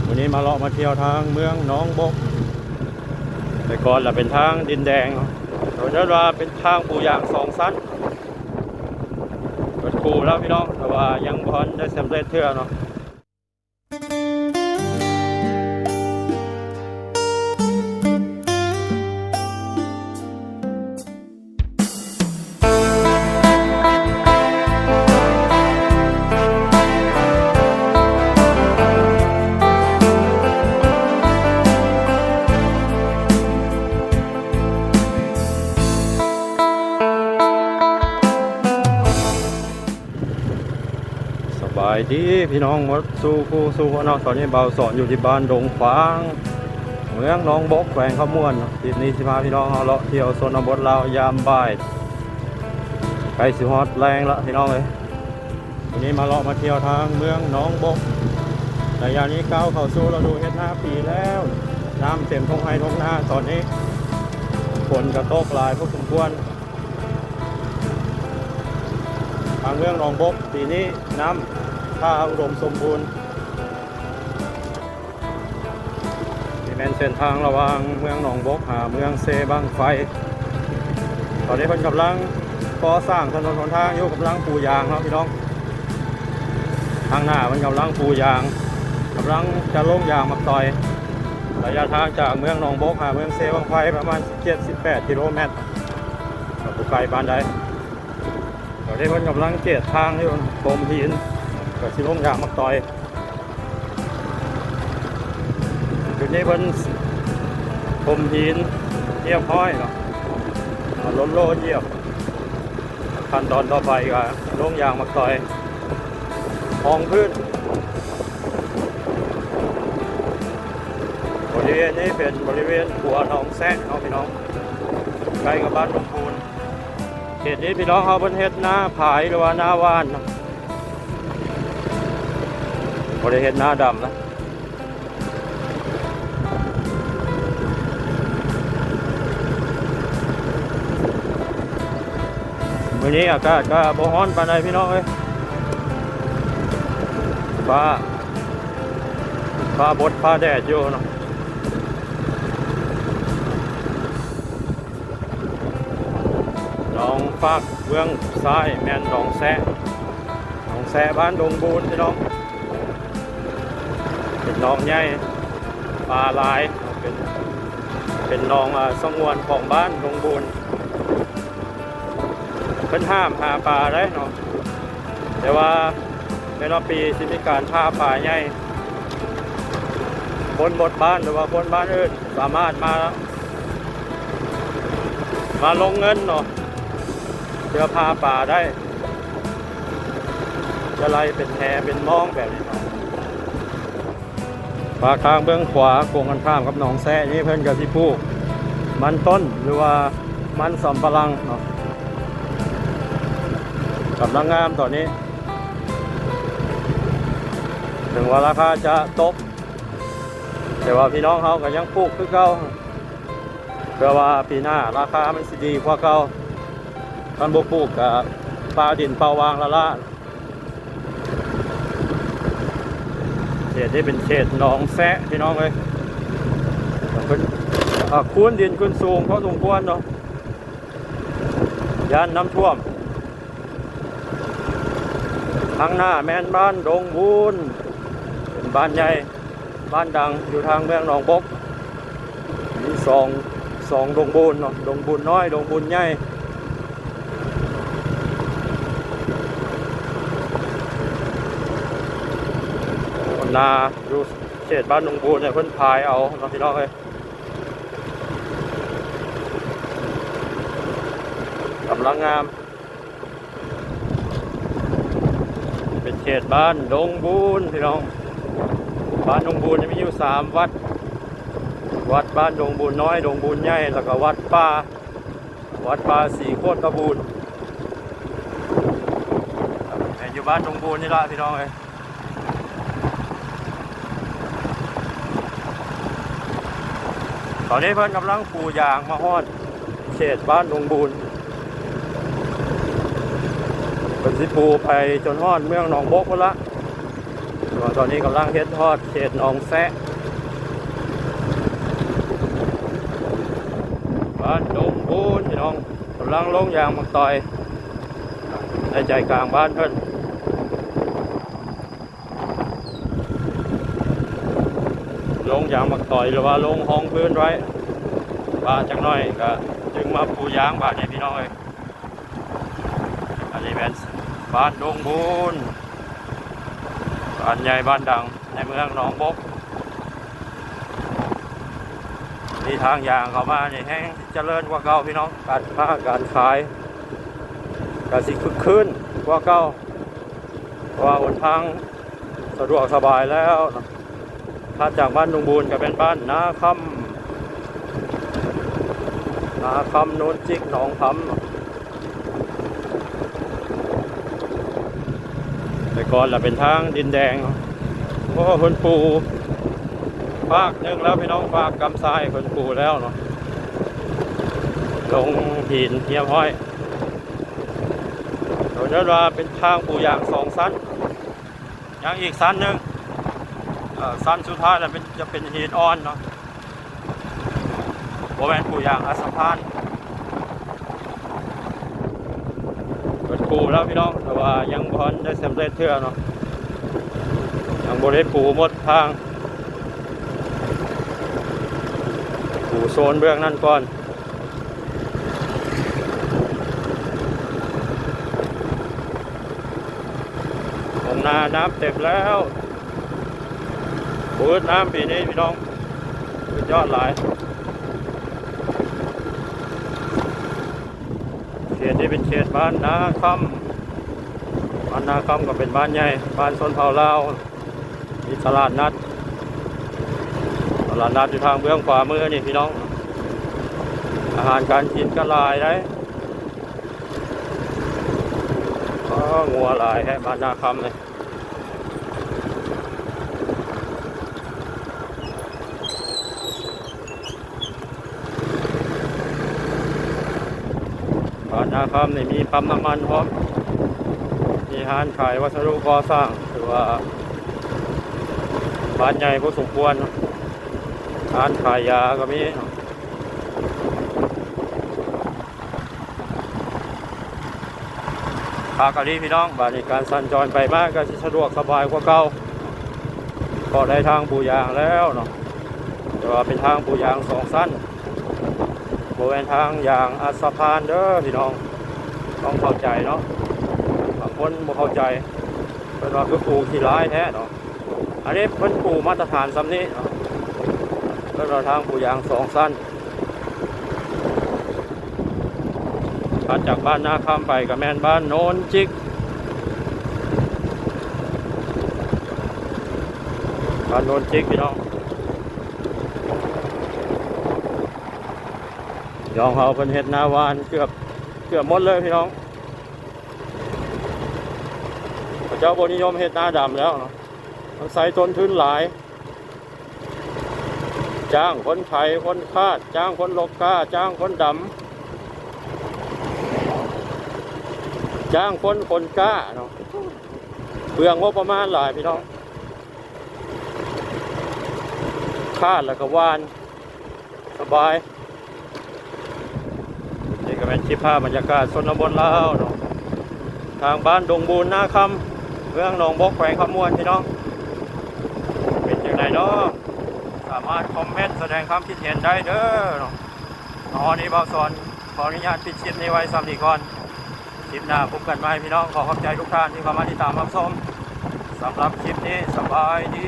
ມື້ນີ້ມາເລາະມາທ່ຽວທາງເມືອງໜອງບົກ ແຕ່ກ່ອນລະເປັນທາງດິນແດງ ເຂົາເອີ້ນວ່າເປັນທາງປູຢາງສອງຊັ້ນ ເບິດຄູ່ແລ້ວພີ່ນ້ອງ ແຕ່ວ່າຍັງບໍ່ທັນໄດ້ສຳເລັດເທື່ອເນາະ. ສະບາຍດີພີ່ນ້ອງໝົດສູ່ຄູ່ສູ່ຄົນເນາະ. ຕອນນີ້ບ່າວສອນຢູ່ທີ່ບ້ານດົງຂວາງ ເມືອງໜອງບົກ ແຂວງຄຳມ່ວນເນາະ. ຄລິບນີ້ຊິພາພີ່ນ້ອງເຮົາເລາະທ່ຽວຊົນນະບົດລາວຍາມບ່າຍ ໃກ້ຊິຮອດແລງລະພີ່ນ້ອງເອີຍ. ມື້ນີ້ມາເລາະມາທ່ຽວທາງເມືອງໜອງບົກ ໄລຍະນີ້ກ້າວເຂົ້າສູ່ລະດູເຮັດນາປີແລ້ວ ນ້ຳເຕັມທົ່ງໄຮ່ທົ່ງນາ. ຕອນນີ້ຝົນກະຕົກຫຼາຍພໍສົມຄວນ. ທາງເມືອງໜອງບົກປີນີ້ນ້ຳທ່າອຸດົມສົມບູນ. ນີ້ແມ່ນເສັ້ນທາງລະຫວ່າງເມືອງໜອງບົກຫາເມືອງເຊບັ້ງໄຟ. ຕອນນີ້ເພິ່ນກຳລັງກໍ່ສ້າງຖະໜົນຫົນທາງຢູ່ ກຳລັງປູຢາງເນາະພີ່ນ້ອງ. ທາງໜ້າເພິ່ນກຳລັງປູຢາງ ກຳລັງຈະລົງຢາງໝາກຕອຍ. ໄລຍະທາງຈາກເມືອງໜອງບົກຫາເມືອງເຊບັ້ງໄຟປະມານສິບເຈັດ ສິບແປດກິໂລແມັດ ກະບໍ່ໄກປານໃດ. ຕອນນີ້ເພິ່ນກຳລັງເຈດທາງຢູ່ ຖົມຫີນ ກະຊິລົງຢາງໝາກຕອຍ. ຈຸດນີ້ເພິ່ນຖົມຫີນຮຽບຮ້ອຍເນາະ ເອົາໂລນໂລຢຽບ. ຂັ້ນຕອນຕໍ່ໄປກະລົງຢາງໝາກຕອຍຮອງພື້ນ. ບໍລິເວນນີ້ເປັນບໍລິເວນຂົວໜອງແຊະເນາະພີ່ນ້ອງ ໃກ້ກັບບ້ານດົງບູນ. ເຂດນີ້ພີ່ນ້ອງເຮົາເພິ່ນເຮັດນາຜາຍ ຫຼືວ່ານາຫວ່ານເນາະ ບໍ່ໄດ້ເຮັດນາດຳນະ. ມື້ນີ້ອາກາດກະບໍ່ຮ້ອນປານໃດພີ່ນ້ອງເອີຍ ຟ້າ ຟ້າບົດຟ້າແດດຢູ່ເນາະ. ໜອງຟາກເບື້ອງຊ້າຍແມ່ນໜອງແຊະ ໜອງແຊະບ້ານດົງບູນພີ່ນ້ອງ. ເປັນໜອງໃຫຍ່ ປາຫຼາຍ ເປັນ ເປັນໜອງ ອາ ສະຫງວນຂອງບ້ານດົງບູນ. ເພິ່ນຫ້າມຫາປາໄດ້ເນາະ ແຕ່ວ່າແຕ່ລະປີຊິມີການຜ່າປາໃຫຍ່ ຄົນໝົດບ້ານ ຫຼືວ່າຄົນບ້ານອື່ນສາມາດມາ ມາລົງເງິນເນາະ ເພື່ອຜ່າປາໄດ້ ຈະໄລ່ເປັນແຫເປັນມອງແບບນີ້ເນາະ. ປາກທາງເບື້ອງຂວາກົງກັນຂ້າມກັບໜອງແຊະນີ້ ເພິ່ນກະຊິປູກມັນຕົ້ນ ຫຼືວ່າມັນສຳປະຫຼັງເນາະ ກຳລັງງາມຕອນນີ້. ເຖິງວ່າລາຄາຈະຕົກ ແຕ່ວ່າພີ່ນ້ອງເຮົາກະຍັງປູກຄືເກົ່າ ເພື່ອວ່າປີໜ້າລາຄາມັນຊິດີກວ່າເກົ່າ. ຄັນບໍ່ປູກກະປ່າດິນເປົ່າວ່າງລ້າໆ. ເຂດນີ້ເປັນເຂດໜອງແຊະພີ່ນ້ອງເອີຍ ເພິ່ນ ອາ ຄູນດິນຂຶ້ນສູງພໍສົມຄວນເນາະ ຢ້ານນ້ຳຖ້ວມ. ທາງໜ້າແມ່ນບ້ານດົງບູນ ເປັນບ້ານໃຫຍ່ ບ້ານດັງຢູ່ທາງເມືອງໜອງບົກ. ມີສອງ ສອງດົງບູນເນາະ ດົງບູນນ້ອຍ ດົງບູນໃຫຍ່. ໜ້າຢູ່ເຂດບ້ານດົງບູນນີ້ ເພິ່ນພາຍເອົາເນາະພີ່ນ້ອງເອີຍ ກຳລັງງາມ. ເປັນເຂດບ້ານດົງບູນພີ່ນ້ອງ. ບ້ານດົງບູນນີ້ມີຢູ່ສາມວັດ ວັດບ້ານດົງບູນນ້ອຍ ດົງບູນໃຫຍ່ ແລ້ວກະວັດປ່າ ວັດປ່າສີໂຄດຕະບູນ ແມ່ນຢູ່ບ້ານດົງບູນນີ້ລະພີ່ນ້ອງເອີຍ. ຕອນນີ້ເພິ່ນກຳລັງປູຢາງມາຮອດເຂດບ້ານດົງບູນ ເພິ່ນຊິປູໄປຈົນຮອດເມືອງໜອງບົກພຸ້ນລະ. ຕອນນີ້ກຳລັງເຮັດຮອດເຂດໜອງແຊະ ບ້ານດົງບູນ ພີ່ນ້ອງ, ກຳລັງລົງຢາງໝາກຕອຍ ໃນໃຈກາງບ້ານເພິ່ນ. ລົງຢາງໝາກຕອຍ ຫຼືວ່າລົງຮອງພື້ນໄວ້ ວ່າຈັກໜ້ອຍກະຈຶ່ງມາປູຢາງບາດນີ້ ພີ່ນ້ອງເອີຍ. ອັນນີ້ແມ່ນບ້ານດົງບູນ ບ້ານໃຫຍ່ບ້ານດັງໃນເມືອງໜອງບົກ. ມີທາງຢາງເຂົ້າມານີ້ແຮງຈະເລີນກວ່າເກົ່າ ພີ່ນ້ອງ, ການຄ້າການຂາຍກະຊິຄຶກຄື້ນກວ່າເກົ່າ ເພາະວ່າຫົນທາງ ສະດວກສະບາຍແລ້ວເນາະ. ຖັດຈາກບ້ານດົງບູນກະແມ່ນບ້ານນາຄຳ, ນາຄຳ ໂນນຈິກ ໜອງຜຳ. ແຕ່ກ່ອນລະເປັນທາງດິນແດງ. ໂອ້ ເພິ່ນປູຟາກໜຶ່ງແລ້ວ ພີ່ນ້ອງ, ຟາກກຳຊ້າຍເພິ່ນປູແລ້ວເນາະ, ລົງຫີນຮຽບຮ້ອຍ. ໂດຍນັ້ນວ່າເປັນທາງປູຢາງສອງຊັ້ນ. ຍັງອີກຊັ້ນໜຶ່ງ ເອີ ຊັ້ນສຸດທ້າຍລະເປັນ ຈະເປັນຫີນອ່ອນເນາະ, ບໍ່ແມ່ນປູຢາງອັດສະພານ. ເພິ່ນປູແລ້ວ ພີ່ນ້ອງ, ແຕ່ວ່າຍັງບໍ່ທັນໄດ້ສຳເລັດເທື່ອເນາະ, ຍັງບໍ່ໄດ້ປູໝົດທາງ, ປູໂຊນເບື້ອງນັ້ນກ່ອນ. ທົ່ງນານ້ຳເຕັມແລ້ວ, ບໍ່ອຶດນ້ຳປີນີ້ ພີ່ນ້ອງ, ສຸດຍອດຫຼາຍ. ເຂດນີ້ເປັນເຂດບ້ານນາຄຳ, ບ້ານນາຄຳກະເປັນບ້ານໃຫຍ່ ບ້ານຊົນເຜົ່າລາວ. ມີຕະຫຼາດນັດ, ຕະຫຼາດນັດຢູ່ທາງເບື້ອງຂວາມືນີ້ ພີ່ນ້ອງ. ອາຫານການກິນກະຫຼາຍໃດ໋. ອໍ ງົວຫຼາຍແທ້ ບ້ານນາຄຳນີ້. ບ້ານນາຄຳນີ້ມີປ້ຳນ້ຳມັນພ້ອມ, ມີຮ້ານຂາຍວັດສະດຸກໍ່ສ້າງ, ຖືວ່າບ້ານໃຫຍ່ພໍສົມຄວນ, ຮ້ານຂາຍຢາກະມີ. ຄັກອີ່ຫຼີ ພີ່ນ້ອງ, ບາດນີ້ການສັນຈອນໄປມາກະຊິສະດວກສະບາຍກວ່າເກົ່າ ເພາະໄດ້ທາງປູຢາງແລ້ວເນາະ, ແຕ່ວ່າເປັນທາງປູຢາງສອງຊັ້ນ ບໍ່ແມ່ນທາງຢາງອັດສະພານເດີ ພີ່ນ້ອງ, ຕ້ອງເຂົ້າໃຈເນາະ. ບາງຄົນບໍ່ເຂົ້າໃຈ ເພິ່ນວ່າຄືປູຂີ້ລາຍແທ້ເນາະ. ອັນນີ້ເພິ່ນປູມາດຕະຖານສ່ຳນີ້ເນາະ, ເພິ່ນວ່າທາງປູຢາງສອງຊັ້ນ. ຖັດຈາກບ້ານນາຄຳໄປກະແມ່ນບ້ານໂນນຈິກ, ບ້ານໂນນຈິກ ພີ່ນ້ອງ. ຍອງເຮົາເພິ່ນເຮັດນາຫວານເກືອບ ເກືອບໝົດເລີຍ ພີ່ນ້ອງ. ເຂົາເຈົ້າບໍ່ນິຍົມເຮັດນາດຳແລ້ວເນາະ, ມັນໃຊ້ຕົ້ນທຶນຫຼາຍ. ຈ້າງຄົນໄຖ ຄົນຄາດ, ຈ້າງຄົນລົກກ້າ, ຈ້າງຄົນດຳ, ຈ້າງຄົນຂົນກ້າເນາະ, ເປືອງງົບປະມານຫຼາຍ ພີ່ນ້ອງ. ຄາດແລ້ວກະຫວ່ານ ສະບາຍ. ນີ້ກະແມ່ນຄລິບພາບບັນຍາກາດຊົນນະບົດລາວເນາະ, ທາງບ້ານດົງບູນນາຄຳ ເມືອງໜອງບົກ ແຂວງຄຳມ່ວນ ພີ່ນ້ອງ. ເປັນຈັ່ງໃດເນາະ? ສາມາດຄອມເມັນສະແດງຄວາມຄິດເຫັນໄດ້ເດີເນາະ. ເນາະ ນີ້ບ່າວສອນຂໍອະນຸຍາດປິດຄລິບນີ້ໄວ້ສ່ຳນີ້ກ່ອນ. ຄລິບໜ້າພົບກັນໃໝ່ ພີ່ນ້ອງ. ຂໍຂອບໃຈທຸກທ່ານທີ່ເຂົ້າມາຕິດຕາມຮັບຊົມ. ສຳລັບຄລິບນີ້ ສະບາຍດີ.